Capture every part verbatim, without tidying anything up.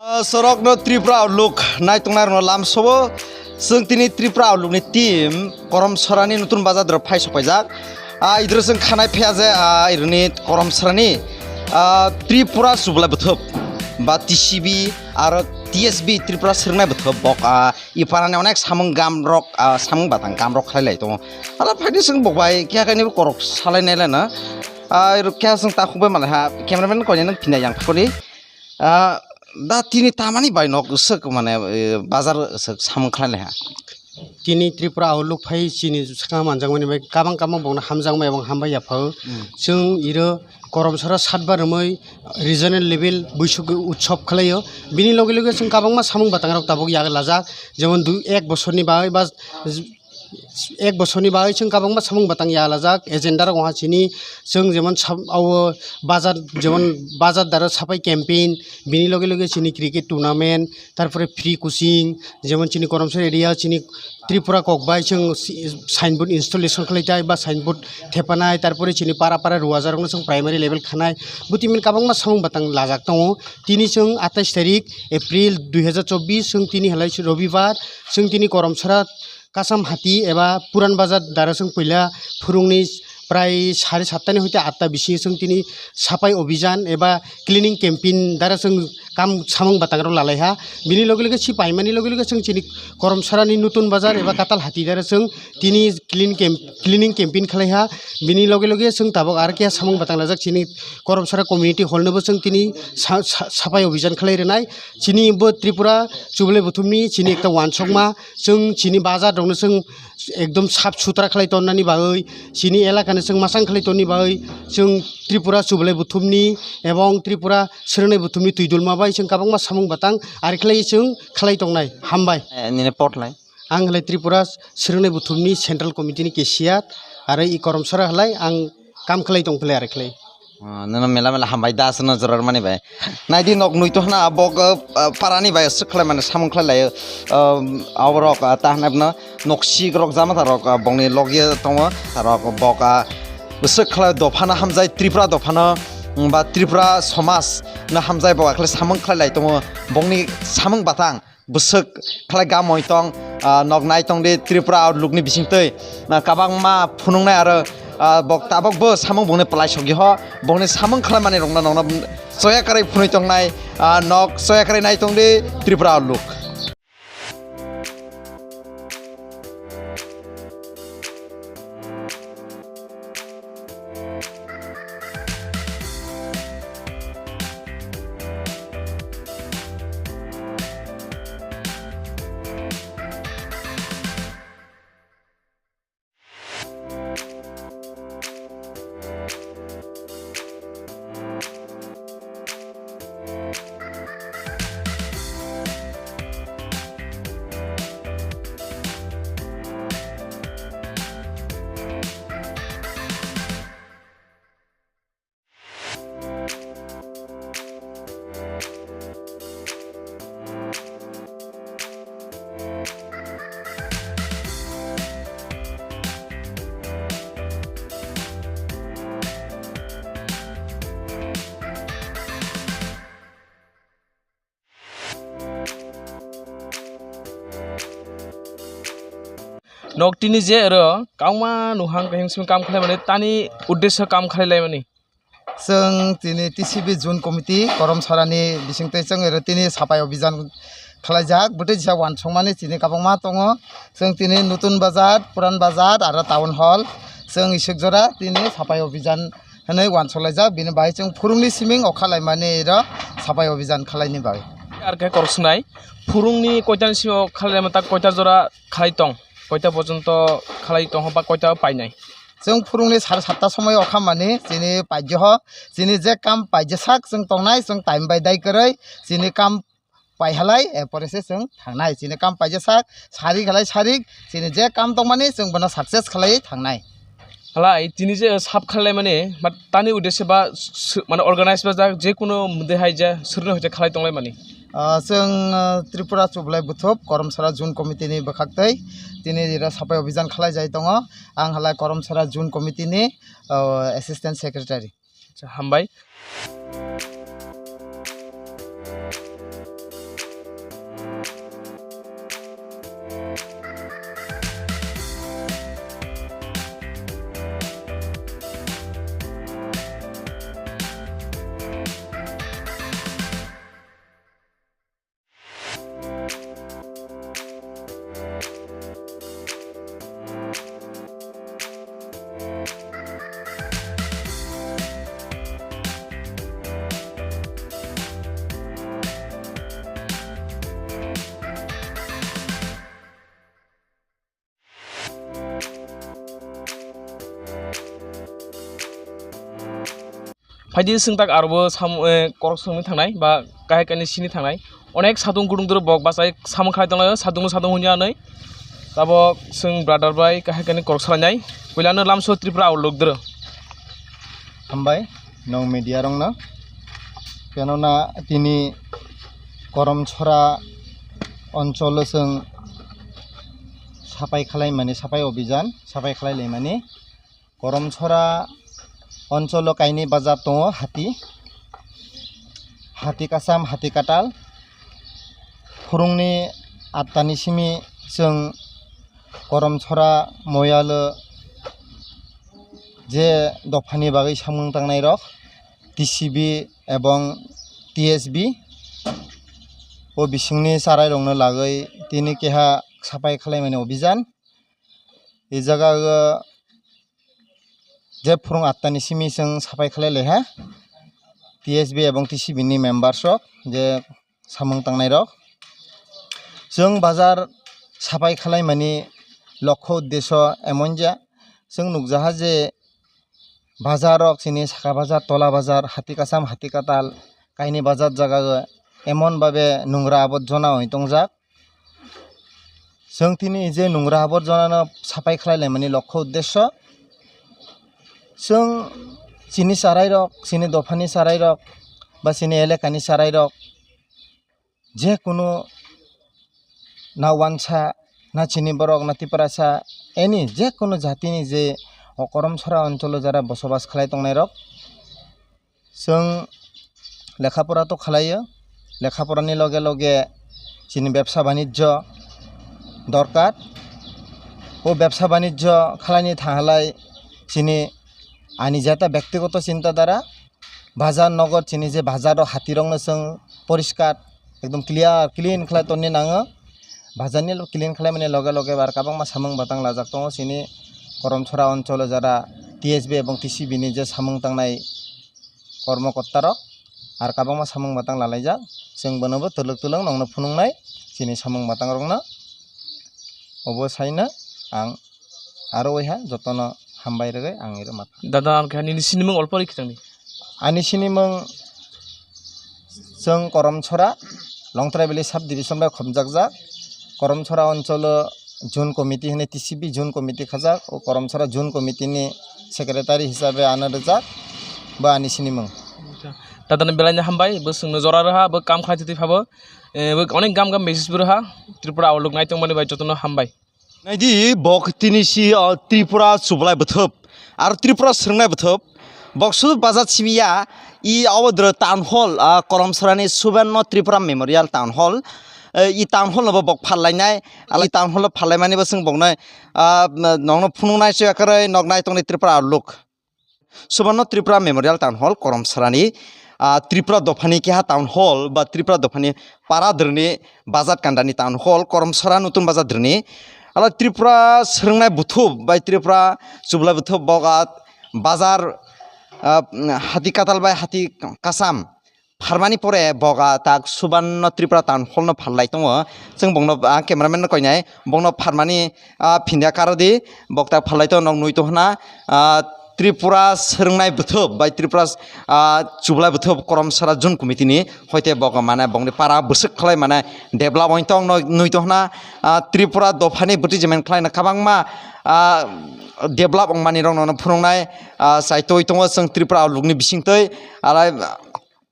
Ah, sorokno Tripura Outlook naitongnai rokno lamsobo. Chwng tini Tripura Outlook ni team Koromsora ni Nutun Bazar doro phai sokpaijak. Ah, idro chwng khanai phiya je, ah, ironi Koromsora ni, ah, Tripura Chublai Bwthwp ba T C B aro T S B Tripura Swrwngnai Bwthwp bok, ah, i parani onek samung gam rok, ah, samung batang gam rok khlai lai tongo. Ala phaidi chwng bok bai khe haino korok salai nai lana. Ah, iro khe chwng takhuk bai malai ha cameraman koine nang phina yang phakoni. Ah, da tini tamani bai nok swk mane, eh, bazar swk samung khlai lai ha. Tini Tripura Outlook phai chini swkang manjakmani bai kabang kabang bokno hamjakma ebong hambai yaphao. Hmm. Chwng iro Koromsora satbar romoi regional level buisuk utsob khlaio. Bini loge loge chwng kabangma samung batangrok tabuk yaglajak. Jemon dui, ek bosorni bagwi ba ek bosorni bagwi chwng kabangma samung batang yaglajak. Agenda rok wngkha chini chwng jemon sab-, abo bazar, jemon bazar daro sapai campaign, bini loge loge chini cricket tournament, tarpore free coaching, jemon chini Koromsora area chini Tripura kok bai chwng si-, signboard installation khlai tai ba signboard thepanai, tarpore chini para para ruajarokno chwng primary level khanai, bwtwi mani kabangma samung batang lajak tongo. Tini chwng atais tarik April dui hazar chobbish, chwng tini halai se Robibar, chwng tini Koromsora Kasam Hati eba Puran Bazar dara chwng puila phurungni prai sare satta ni hoite atta bisingo chwng tini sapai obijan eba cleaning campaign dara chwng kam samung batangrok lalaiha. Bini loge loge si paimani loge loge chwng chini Koromsora ni Nutun Bazar eba Katal Hati dara chwng tini clean camp, cleaning campaign khlaiha. Bini loge loge chwng tabok aro khe samung batang lajak chini Koromsora community hall nobo chwng tini sa-, sa-, sapai obijan khlai rwnai. Chini bo Tripura Chublai Buthumni chini ekta wansokma, chwng chini bazar rokno chwng ekdom sap sutra khlai tonnani bagwi, chini elakano chwng mwchang khlai tonni bagwi, chwng Tripura Chublai Buthumni ebong Tripura Swrwngnai Buthumni twi dulma bai chwng kabangma samung batang ari khlai chwng khlai tongnai. Hambai. Eh, nini pot lai? Ang halai Tripura Swrwngnai Buthumni Central Committee ni cashier, aro i Koromsora halai ang kam khlai tong phle ari khlai. Ah, nono mela mela hambai da aswkno joror mani bai. Naidi nok nui to hwna bok, ah, parani bai aswk khlai mani samung khlai lai, ah, aborok, ah, ta hwnai bwno nok sik rok jama ta rok, ah, bokni logya tongo ta rok bok, ah, aswk khlai dophano hamjai Tripura dophano, mm, ba Tripura somaj no hamjai bok akhlai samung khlai lai tongo bokni samung batang. Bwswk khlai gamoi tong, ah, nok nai tong di Tripura Outlook ni bisingtwi, ah, kabangma phunuknai aro, ah, bok tabok bo samung bungni palai sogwi ho bokni samung khlaimani rokno nokno choya kwrwi phunui tongnai, ah, nok choya kwrwi nai tong di Tripura Outlook. Nok tini je oro kauma nuhang kahim simi kam khlai mani tani uddesyo kam khlai lai mani. Chwng tini T C B Zone Committee Koromsora ni bisingtwi chwng oro tini sapai obijan khlaijak. Bwtwi jisa wansukmani tini kwbangma tongo. Chwng tini Nutun Bazar, Puran Bazar aro Town Hall. Chwng isuk jora tini sapai obijan hwnwi wansuk laijak. Bini bai chwng phurungni siming okha laimani oro sapai obijan khlaini bagwi. Ar khe koroksa nai, phurungni koitani simi okha laima tak koita jora khlai tong? Koita porjonto khlai tong ba koita painai? Chwng phurungni sare satta somoi okha mani chini paijak ho, chini je kam paijak sak chwng tongnai, chwng time bai dai kwrwi chini kam pai halai, er pore se chwng thangnai. Chini kam paijak sak, sarik halai sarik, chini je kam tongmani chwng bono success khlaiwi thangnai. Halai, tini je sap khlai mani, but tani uddesyo ba s-, s-, mane organize ba jak je kuno mudai hai je swrwngno hai je khlai tonglai mani. Ah, chwng, ah, Tripura Chublai Bwthwp Koromsora Zone Committee ni bwkhaktwi tini ira sapai obijan khlai jai tongo. Ang halai Koromsora Zone Committee ni, ah, Assistant Secretary. Acha, hambai. Phaidi chwng tak aro bo sam-, eh, korok swngwi thangnai ba kahai kainwi sini thangnai. Onek satung kutung doro bok bachai samung khlai tonglaio, satung no satung hwnwi anwi. Tabok chwng brother bai kahai kainwi korok salainai. Puila no lamso Tripura Outlook doro. Hambai nong media rokno. Kenona tini Koromchora oncholo chwng sapai khlai mani, sapai obijan, sapai khlai lai mani. Koromchora oncholo kainwi bazar tongo, hati, hati kasam, hati katal. Phurungni attani simi chwng Koromchora moyalo je dophani bagwi samung tangnai rok, T C B ebong T S B o bisingni charai rokno lagwi tini keha sapai khlai mani obijan. E jaga o je phurung attani simi chwng sapai khlai lai ha, T S B ebong T C B ni members rok je samung tangnai rok. Chwng bazar sapai khlai mani lokho uddesho emon ja, chwng nukjaha je bazar rok chini saka bazar, tola bazar, hati kasam, hati katal, kaini bazar jaga o emon babe nungra aborjona oi tongjak. Chwng tini je nungra aborjona no sapai khlai lai mani lokho uddesho, chwng chini charai rok, chini dophani charai rok ba chini elakani charai rok, je kunu na wansa, na chini borok, na Tiprasa, any je kunu jatini je o Koromchora oncholo jara bosobas khlai tongnai rok, chwng lekha pora to khlaio, lekha porani loge loge chini bebsa banijjo dorkar. O bebsa banijjo khlaini thahalai chini ani jeta bektigoto chintadara, bazar nogor chini je bazar o hati rokno chwng poriskar ekdom clear clean khlai tonni nango. Bazar ni clean khlai mani loge loge bar kabangma samung batang lajak tongo chini Koromchora oncholo jara T S B ebong T C B ni je samung tangnai kormo kottarok ar kabangma samung batang lalaijak, chwng bonobo twlwk twlwk nongno phunuknai chini samung batang rokno. Obo saino ang aro waiha jotono hambai rwgwi ang iro matha. Dada, ang khe nini sinimung olpo ri khitangni. Ani sinimung chwng Koromchora, Longtrai Valley Sub Division bai khomjakjak. Koromchora oncholo Zone Committee hwnwi T C B Zone Committee khajak. O Koromchora Zone Committee ni secretary hisabe ano rwjak. Bo ani sinimung. Dadani belaino hambai, bo chwngno jora rwha, bo kam khlai twi phabo. Eh, bo onek gam gam message bo rwha. Tripura Outlook naitongmani bai jotono hambai. Naidi, bok tini si, o, Tripura chublai bwthwp, aro Tripura swrwngnai bwthwp. Bok sudu bazar simi ya, i Awadra Town Hall, a, Koromsorani Subarno Tripura Memorial Town Hall. E, i Town Hall no bo bok phallainai, i Town Hall no phallaimani bo chwng boknai, a, nokno phunuknai chwya kwrwi, nok nai tongni Tripura Outlook. Subarno Tripura Memorial Town Hall, Koromsorani, ah, Tripura dophani keha Town Hall ba Tripura dophani para drwni bazar kandani Town Hall, Koromsora nutun bazar drwni. Ala Tripura swrwngnai bwthwp bai Tripura chublai bwthwp boga bazar, ah, hati katal bai hati kasam pharmani pore boga tak Subarno Tripura Town Hall no pharlai tongo. Chwng bokno, ah, cameraman no koinai, bokno pharmani, ah, phinda karo di, bok tak pharlai tongo, nok nui tongna, ah, Tripura swrwngnai bwthwp bai Tripura, ah, chublai bwthwp Koromsora Zone Committee ni hoite bok mane bokni para bwswk khlai mane develop oi tong no nui tongna, ah, Tripura dophani bwtwi jemen khlai no kabangma, ah, develop wngmani rok no phunuknai, ah, chai twi tongo chwng Tripura Outlook ni bisingtwi. Alai,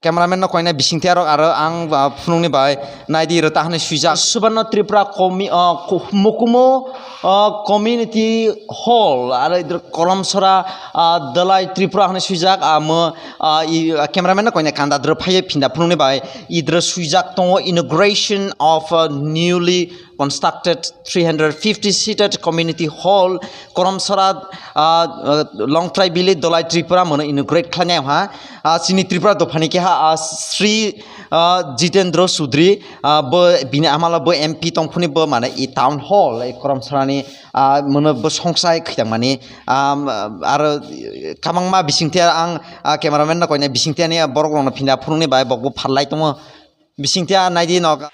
cameraman no koinai bisingtwi arok aro ang, ah, phunukni bai naidi rwta hwnwi swijak. Subarno Tripura komi-, ah, ko-, Mukumu, ah, Community Hall aro idro Kolomsora, ah, Dalai Tripura hwnwi swijak. Amo, ah, i, ah, cameraman no koinai kanda dro phaiwi phinda phunukni bai idro swijak tongo inauguration of, ah, newly constructed three hundred fifty seated community hall, Koromsora, ah, ah, Longtrai Valley Dalai Tripura mono inaugurate khlainai ha. Ah, chini Tripura dophani keha, ah, Sri, ah, Jitendra Sudri, ah, bo bini amala bo M P tongphuni bo mane i town hall, i Koromsorani, ah, mono bo songsai khitang mani, ah, aro kabangma bisingtwi ang, ah, cameraman no koinai bisingtwi ani borok rokno phinda phunukni bai bokbo pharlai tongo bisingtwi naidi nok.